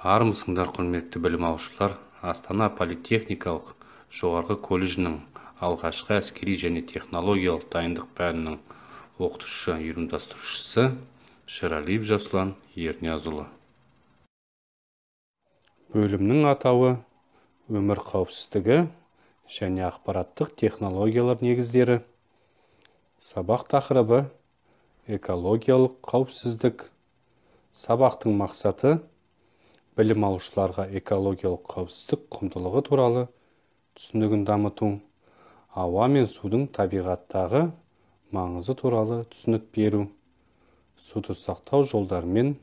Армысыңдар, құрметті білім алушылар! Астана политехникалық жоғарғы колледжінің алғашқы әскери және технологиялық дайындық пәнінің оқытушы ұйымдастырушысы Шералиев Жасұлан Ерниязұлы. Бөлімнің атауы өмір қауіпсіздігі және ақпараттық технологиялар негіздері. Сабақ тақырыбы экологиялық қауіпсіздік. Сабақтың мақсаты білім алушыларға экологиялық қауіпсіздік құндылығы туралы түсінігін дамыту, ауа мен судың табиғаттағы маңызы туралы түсінік беру, суды сақтау жолдарымен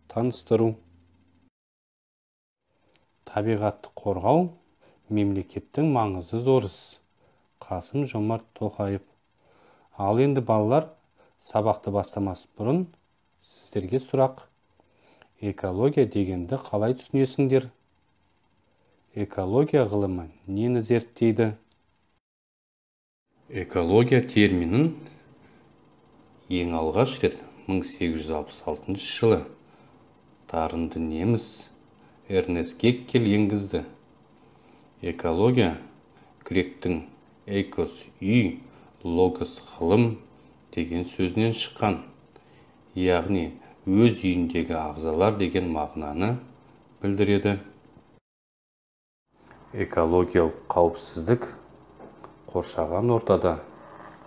таныстыру. Табиғатты қорғау мемлекеттің маңызы зор іс. Қасым-Жомарт Тоқаев. Ал енді балалар, сабақты бастамас бұрын сіздерге сұрақ. Экология дегенді қалай түсінесіңдер? Экология ғылымы нені зерттейді? Экология терминін ең алғаш рет 1866 жылы дарынды неміс Эрнест Геккель енгізді. Экология гректің «экос» үй, «логос» ғылым деген сөзінен шыққан, яғни өз үйіндегі ағзалар деген мағынаны білдіреді. Экологиялық қауіпсіздік қоршаған ортада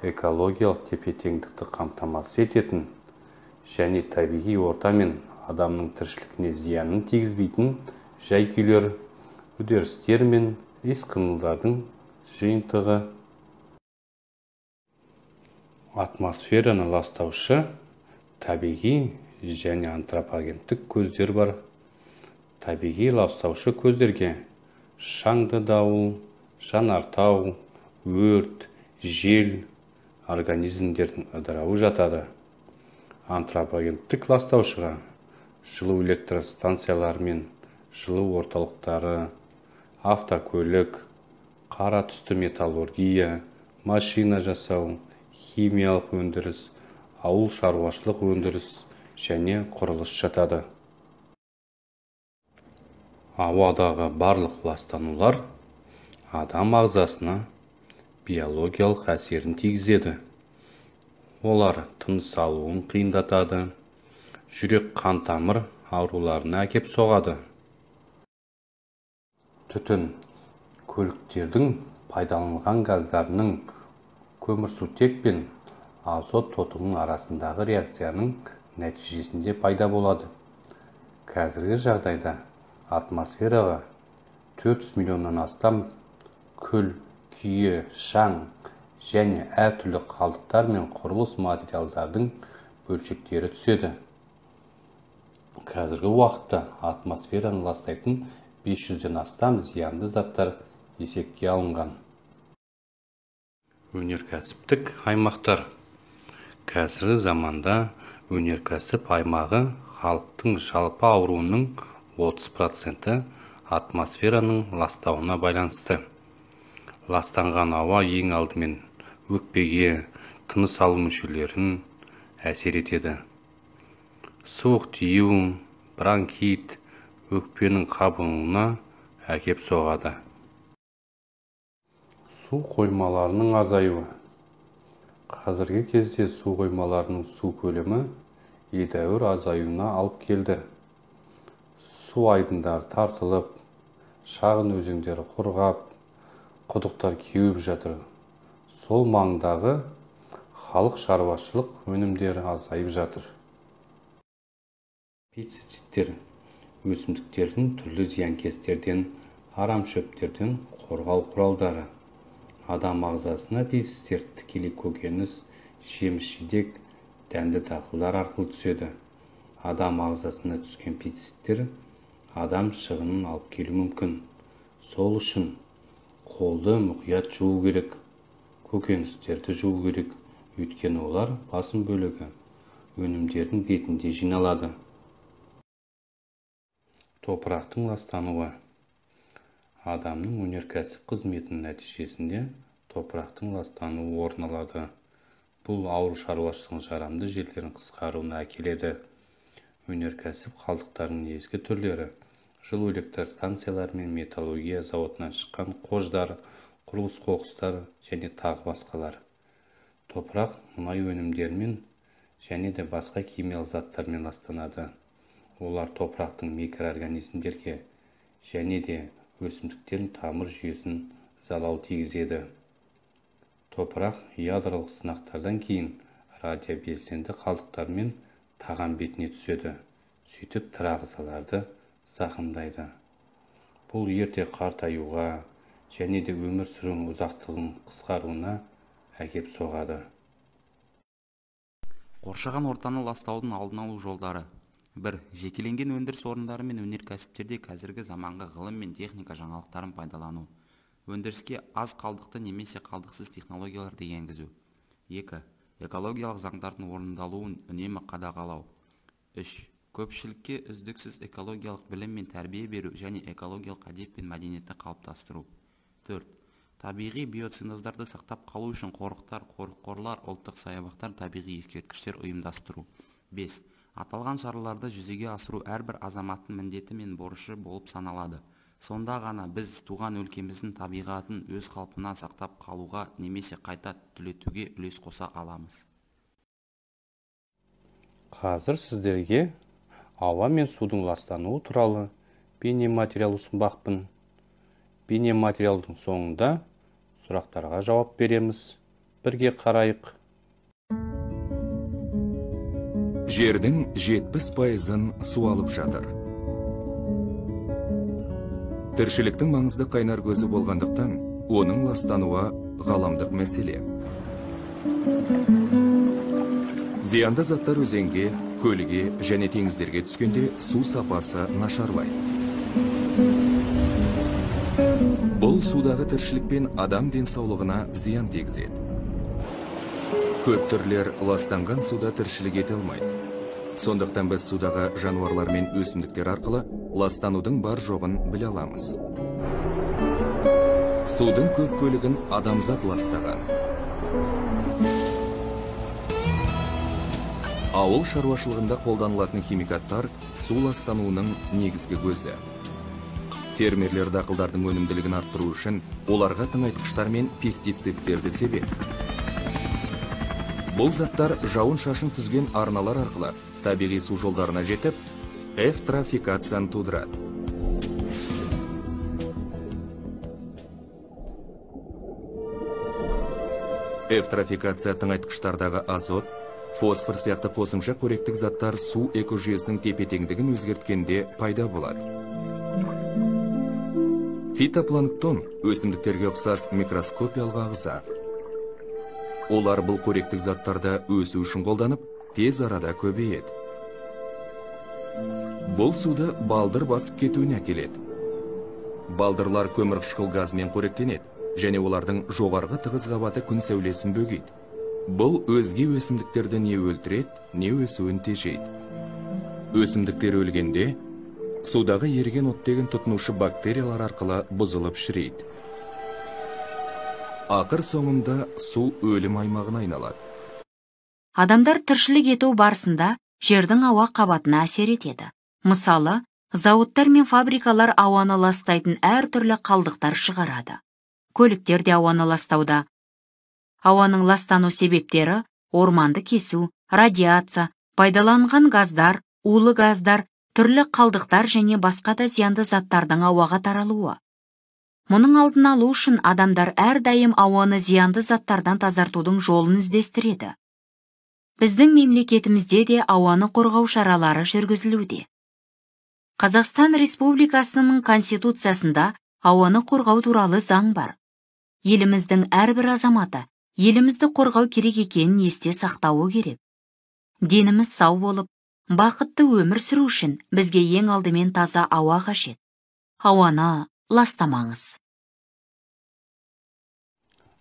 экологиялық тепе-теңдікті қамтамасыз ететін және табиғи орта мен адамның тіршілігіне зиянын тигізбейтін жай-күйлер, үдерістер мен іс-қимылдардың жиынтығы. Атмосфераны ластаушы табиғи және антропогендік көздер бар. Табиғи ластаушы көздерге шаңды дауыл, жанартау, өрт, жел, организмдердің ыдырауы жатады. Антропогендік ластаушыға жылу электр станциялары мен жылу орталықтары, автокөлік, қара түсті металлургия, машина жасау, химиялық өндіріс, ауыл шаруашылық өндіріс және құрылыс жатады. Ауадағы барлық ластанулар адам ағзасына биологиялық әсерін тигізеді. Олар тыныс алуын қиындатады, жүрек қан тамыр ауруларына әкеп соғады. Түтін көліктердің пайдаланылған газдарының көмірсутек пен азот тотығының арасындағы реакцияның нәтижесінде пайда болады. Қазіргі жағдайда атмосфераға 400 миллионнан астам күл, күйе, шаң және әртүрлі қалдықтар мен құрылыс материалдардың бөлшектері түседі. Қазіргі уақытта атмосфераны ластайтын 500-ден астам зиянды заттар есепке алынған. Өнеркәсіптік аймақтар. Қазіргі заманда өнеркәсіп аймағы халықтың жалпы ауруының 30% атмосфераның ластауына байланысты. Ластанған ауа ең алдымен өкпеге, тыныс алу мүшелерін әсер етеді. Суық тию, бронхит, өкпенің қабынуына әкеп соғады. Су қоймаларының азаюы. Қазіргі кезде су қоймаларының су көлемі едәуір азаюына алып келді. Су айдындары тартылып, шағын өзендер құрғап, құдықтар кеуіп жатыр. Сол маңдағы халық шаруашылық өнімдері азайып жатыр. Пестицидтер өсімдіктердің түрлі зиянкестерден, арамшөптерден қорғау құралдары. Адам ағзасына пестицидтер тікелей көкөніс, жеміс-жидек, дәнді дақылдар арқылы түседі. Адам ағзасына түскен пестицидтер адам шығынын алып келуі мүмкін. Сол үшін қолды мұқият жуу керек, көкөністерді жуу керек, өйткені олар басым бөлігі өнімдердің бетінде жиналады. Топырақтың ластануы. Адамның өнеркәсіп қызметінің нәтижесінде топырақтың ластануы орын алады. Бұл ауыл шаруашылығының жарамды жерлерінің қысқаруына әкеледі. Өнеркәсіп қалдықтарының негізгі түрлері Жылу электр станциялары мен металлургия зауытынан шыққан қождар, құрылыс қоқыстар және тағы басқалар. Топырақ мұнай өнімдерімен және де басқа химиялық заттармен ластанады. Олар топырақтың микроорганизмдерге және де өсімдіктердің тамыр жүйесін залал тигізеді. Топырақ ядролық сынақтардан кейін радиобелсенді қалдықтармен тағам бетіне түседі, сөйтіп тірі ағзаларды зақымдайды. Бұл ерте қартаюға және де өмір сүруінің ұзақтығының қысқаруына әкеп соғады. Қоршаған ортаны ластаудың алдын алу жолдары. 1. Жекеленген өндіріс орындары мен өнеркәсіптерде қазіргі заманғы ғылым мен техника жаңалықтарын пайдалану. Өндіріске аз қалдықты немесе қалдықсыз технологияларды енгізу. 2. Экологиялық заңдардың орындалуын үнемі қадағалау. 3. Көпшілікке үздіксіз экологиялық білім мен тәрбие беру және экологиялық әдеп пен мәдениетті қалыптастыру. 4. Табиғи биоценоздарды сақтап қалу үшін қорықтар, қорыққорлар, ұлттық саябақтар, табиғи ескерткіштер ұйымдастыру. 5. Аталған шараларды жүзеге асыру әрбір азаматтың міндеті мен борышы болып саналады. Сонда ғана біз туған өлкеміздің табиғатын өз қалпына сақтап қалуға немесе қайта түлетуге үлес қоса аламыз. Қазір сіздерге ауа мен судың ластануы туралы бейнематериал ұсынбақпын. Бейнематериалдың соңында сұрақтарға жауап береміз. Бірге қарайық. Жердің 70%-ын су алып жатыр. Тіршіліктің маңызды қайнар көзі болғандықтан, оның ластануы ғаламдық мәселе. Зиянды заттар өзенге, көлге және теңіздерге түскенде су сапасы нашарлайды. Бұл судағы тіршілік пен адам денсаулығына зиян тигізеді. Көп түрлер ластанған суда тіршілік ете алмайды. Сондықтан біз судағы жануарлар мен өсімдіктер арқылы ластанудың бар жоғын біле аламыз. Судың көп бөлігін адамзат ластаған. Ауыл шаруашылығында қолданылатын химикаттар су ластануының негізгі көзі. Фермерлер дақылдардың өнімділігін арттыру үшін оларға тыңайтқыштар мен пестицидтерді себеді. Бұл заттар жауын-шашын түзген арналар арқылы табиғи су жолдарына жетіп, эвтрофикацияны тудырады. Эвтрофикация тыңайтқыштардағы азот, фосфор сияқты қосымша қоректік заттар су экожүйесінің тепе-теңдігін өзгерткенде пайда болады. Фитопланктон өсімдіктерге ұқсас микроскопиялық ағза. Олар бұл қоректік заттарды өсу үшін қолданып, тез арада көбейеді. Бұл суды балдыр басып кетуіне әкеледі. Балдырлар көмірқышқыл газмен қоректенеді және олардың жоғарғы тығыз қабаты күн сәулесін бөгейді. Бұл өзге өсімдіктерді не өлтіреді, не өсуін тежейді. Өсімдіктер өлгенде судағы еріген оттегін тұтынушы бактериялар арқылы бұзылып шірейді. Ақыр соңында су өлім аймағына айналады. Адамдар тіршілік ету барысында жердің ауа қабатына әсер етеді. Мысалы, зауыттар мен фабрикалар ауаны ластайтын әртүрлі қалдықтар шығарады. Көліктер де ауаны ластауда. Ауаның ластану себептері орманды кесу, радиация, пайдаланған газдар, улы газдар, түрлі қалдықтар және басқа да зиянды заттардың ауаға таралуы. Мұның алдын алу үшін адамдар әрдайым ауаны зиянды заттардан тазартудың жолын іздестіреді. Біздің мемлекетімізде де ауаны қорғау шаралары жүргізілуде. Қазақстан Республикасының Конституциясында ауаны қорғау туралы заң бар. Еліміздің әрбір азаматы елімізді қорғау керек екенін есте сақтауы керек. Деніміз сау болып, бақытты өмір сүру үшін бізге ең алдымен таза ауа қажет. Ауаны ластамаңыз.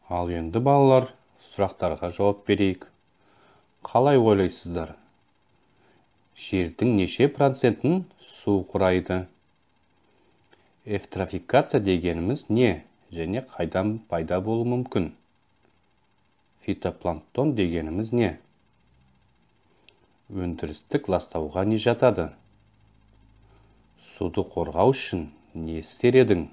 Ал енді балалар, сұрақтарға жауап берейік. Қалай ойлайсыздар? Жердің неше процентін су құрайды? Эвтрофикация дегеніміз не және қайдан пайда болуы мүмкін? Фитопланктон дегеніміз не? Өндірістік ластауға не жатады? Суды қорғау үшін не істер едің?